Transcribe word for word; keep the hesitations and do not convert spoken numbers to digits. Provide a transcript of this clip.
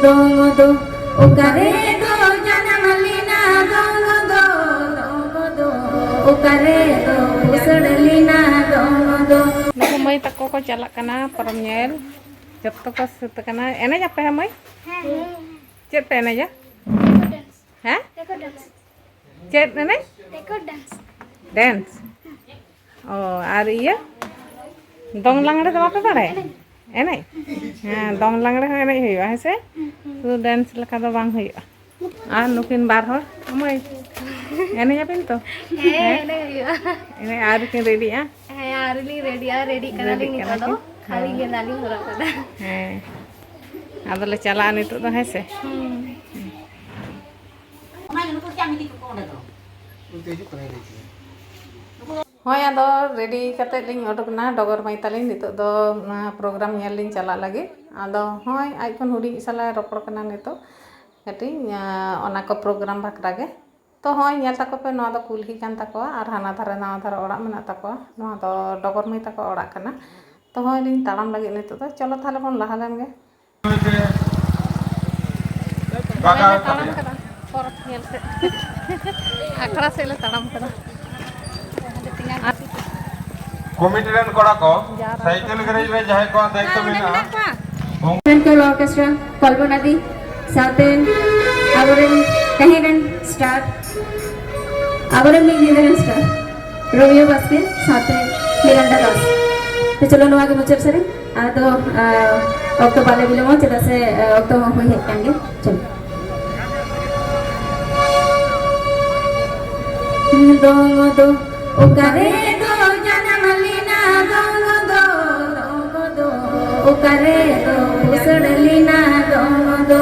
ᱫᱚᱝ ᱫᱚ ᱚᱠᱟᱨᱮ ᱫᱚ ᱡᱟᱱᱟᱢ ᱞᱮᱱᱟ? ᱫᱚᱝ ᱫᱚ, ᱫᱚᱝ ᱫᱚ ᱚᱠᱟᱨᱮ ᱫᱚ ᱵᱩᱥᱟᱹᱲ ᱞᱮᱱᱟ? ᱫᱚᱝ ᱫᱚ᱾ ᱱᱩᱠᱩ ᱢᱟᱹᱭ ᱛᱟᱠᱚ ᱠᱚ ᱪᱟᱞᱟᱜ ᱠᱟᱱᱟ ᱯᱚᱨᱚᱵᱽ ᱧᱮᱞ᱾ ᱡᱚᱛᱚ ᱠᱚ ᱥᱟᱹᱛ ᱟᱠᱟᱱᱟ᱾ ᱮᱱᱮᱡ ᱟᱯᱮ ᱦᱟᱸ ᱢᱟᱹᱭ? ᱦᱮᱸ᱾ ᱪᱮᱫ ᱯᱮ ᱮᱱᱮᱡᱟ? Record dance. ᱦᱮᱸ? Record dance. ᱪᱮᱫ ᱮᱱᱮᱡ? Record dance. ᱰᱮᱱᱥ? ᱚ, ᱟᱨ ᱤᱭᱟᱹ, ᱫᱚᱝ ᱞᱟᱜᱽᱬᱮ ᱫᱚ ᱵᱟᱯᱮ ᱵᱟᱲᱟᱭᱟ? ᱮᱱᱮᱡ? ᱦᱮᱸ, ᱫᱚᱝ ᱞᱟᱜᱽᱬᱮ ᱦᱚᱸ ᱮᱱᱮᱡ ᱦᱩᱭᱩᱜᱼᱟ, ᱦᱮᱸ ᱥᱮ? ᱥᱩᱫᱷᱩ ᱰᱮᱱᱥ ᱞᱮᱠᱟ ᱫᱚ ᱵᱟᱝ ᱦᱩᱭᱩᱜᱼᱟ᱾ ᱟᱨ ᱱᱩᱠᱤᱱ ᱵᱟᱨ ᱦᱚᱲ ᱢᱟᱹᱭ, ᱮᱱᱮᱡ ᱟᱯᱮ ᱛᱚ? ᱦᱮᱸ, ᱦᱮᱸ? ᱮᱱᱮᱡ ᱦᱩᱭᱩᱜᱼᱟ᱾ ᱮᱱᱮᱡ ᱟᱹᱣᱨᱤ ᱠᱤᱱ ᱨᱮᱰᱤᱜᱼᱟ᱾ ᱦᱮᱸ, ᱟᱹᱣᱨᱤ ᱞᱤᱧ ᱨᱮᱰᱤᱜᱼᱟ, ᱨᱮᱰᱤᱜ ᱠᱟᱱᱟᱞᱤᱧ ᱨᱮᱰᱤᱜ ᱠᱟᱱᱟ ᱱᱤᱛᱚᱜ ᱫᱚ᱾ ᱠᱤᱱ᱾ ᱠᱷᱟᱹᱞᱤ ᱦᱮᱸ᱾ ᱜᱮᱸᱫᱟᱜ ᱞᱤᱧ ᱦᱚᱨᱚᱜ ᱠᱟᱫᱟ᱾ ᱦᱮᱸ᱾ ᱟᱫᱚᱞᱮ ᱪᱟᱞᱟᱜᱼᱟ ᱱᱤᱛᱚᱜ ᱫᱚ, ᱦᱮᱸ ᱥᱮ? ᱦᱩᱸ᱾ ᱦᱳᱭ, ᱟᱫᱚ ᱨᱮᱰᱤ ᱠᱟᱛᱮᱫ ᱞᱤᱧ ᱚᱰᱚᱠ ᱮᱱᱟ, ᱰᱚᱜᱚᱨ ᱢᱟᱹᱭ ᱛᱟᱹᱞᱤᱧ᱾ ᱱᱤᱛᱚᱜ ᱫᱚ ᱚᱱᱟ ᱯᱨᱳᱜᱨᱟᱢ ᱧᱮᱞ ᱞᱤᱧ ᱪᱟᱞᱟᱜ ᱞᱟᱹᱜᱤᱫ᱾ ᱟᱫᱚ ᱦᱳᱭ, ᱟᱡ ᱠᱷᱚᱱ ᱦᱩᱰᱤᱧ ᱥᱟᱞᱟᱜ ᱨᱚᱯᱚᱲ ᱠᱟᱱᱟ ᱱᱤᱛᱚᱜ ᱠᱟᱹᱴᱤᱡ, ᱟᱸ, ᱚᱱᱟ ᱠᱚ ᱯᱨᱳᱜᱨᱟᱢ ᱵᱟᱠᱷᱨᱟ ᱜᱮ᱾ ᱛᱚ ᱦᱳᱭ, ᱧᱮᱞ ᱛᱟᱠᱚ ᱯᱮ, ᱱᱚᱣᱟ ᱫᱚ ᱠᱩᱞᱦᱤ ᱠᱟᱱ ᱛᱟᱠᱚᱣᱟ ᱟᱨ ᱦᱟᱱᱟ ᱫᱷᱟᱨᱮ ᱱᱟᱣᱟ ᱫᱷᱟᱨᱮ ᱚᱲᱟᱜ ᱢᱮᱱᱟᱜ ᱛᱟᱠᱚᱣᱟ᱾ ᱱᱚᱣᱟ ᱫᱚ ᱰᱚᱜᱚᱨ ᱢᱟᱹᱭ ᱛᱟᱠᱚ ᱚᱲᱟᱜ ᱠᱟᱱᱟ᱾ ᱛᱚ ᱦᱳᱭ, ᱞᱤᱧ ᱛᱟᱲᱟᱢ ᱞᱟᱹᱜᱤᱫ ᱱᱤᱛᱚᱜ ᱫᱚ᱾ ᱪᱚᱞᱚ ᱛᱟᱦᱞᱮ ᱵᱚᱱ ᱞᱟᱦᱟ ᱞᱮᱱ ᱜᱮ᱾ ᱵᱟᱜᱟᱣ ᱫᱚᱢᱮ ᱞᱮ ᱛᱟᱲᱟᱢ ᱠᱟᱫᱮᱭᱟ᱾ ᱠᱟᱫᱟ, ᱯᱚᱨᱚᱵᱽ ᱧᱮᱞ ᱥᱮᱫ᱾ ᱟᱠᱷᱲᱟ ᱥᱮᱫ ᱞᱮ ᱛᱟᱲᱟᱢ ᱠᱟᱫᱟ᱾ ᱟᱨ ᱠᱚᱢᱤᱴᱤ ᱨᱮᱱ ᱠᱚᱲᱟ ᱠᱚ, ᱡᱟᱣᱨᱟ ᱥᱟᱭᱠᱮᱞ ᱠᱟᱱᱟ᱾ ᱜᱟᱹᱰᱤ ᱨᱮ ᱡᱟᱦᱟᱸᱭ ᱠᱚ ᱫᱟᱭᱤᱛᱛᱚ ᱦᱮᱸ, ᱚᱸᱰᱮ ᱢᱮᱱᱟᱜᱼᱟ, ᱢᱮᱱᱟᱜ ᱠᱚᱣᱟ᱾ ᱩᱱᱠᱩ Central Orchestra, ᱠᱚᱞᱯᱚᱱᱟ ᱫᱤ, ᱥᱟᱶᱛᱮ ᱟᱵᱚᱨᱮᱱ ᱛᱟᱦᱮᱸ ᱠᱟᱱ star, ᱟᱵᱚᱨᱮᱱ ᱢᱤᱫ ᱧᱤᱫᱟᱹ ᱨᱮᱱ star, ᱨᱳᱢᱤᱭᱳ ᱵᱟᱥᱠᱮ ᱥᱟᱶᱛᱮ ᱢᱤᱨᱟᱱᱰᱟ ᱫᱟᱥ᱾ ᱛᱚ ᱪᱚᱞᱚ, ᱱᱚᱣᱟ ᱜᱮ ᱢᱩᱪᱟᱹᱫ ᱥᱮᱨᱮᱧ᱾ ᱟᱫᱚ, ᱟᱸ, ᱚᱠᱛᱚ ᱵᱟᱞᱮ ᱵᱤᱞᱚᱢᱟ, ᱪᱮᱫᱟᱜ ᱥᱮ, ᱟᱸ, ᱚᱠᱛᱚ ᱦᱚᱸ ᱦᱩᱭ ᱦᱮᱡ ᱠᱟᱱ ᱜᱮᱭᱟ᱾ ᱪᱚᱞᱚ᱾ ᱫᱚᱝ ᱫᱚ ᱚᱠᱟᱨᱮ ᱫᱚ ᱡᱟᱱᱟᱢ ᱞᱮᱱᱟ? ᱫᱚᱝ ᱫᱚ, ᱫᱚᱝ ᱫᱚ ᱚᱠᱟᱨᱮ ᱫᱚ ᱵᱩᱥᱟᱹᱲ ᱞᱮᱱᱟ? ᱫᱚᱝ ᱫᱚ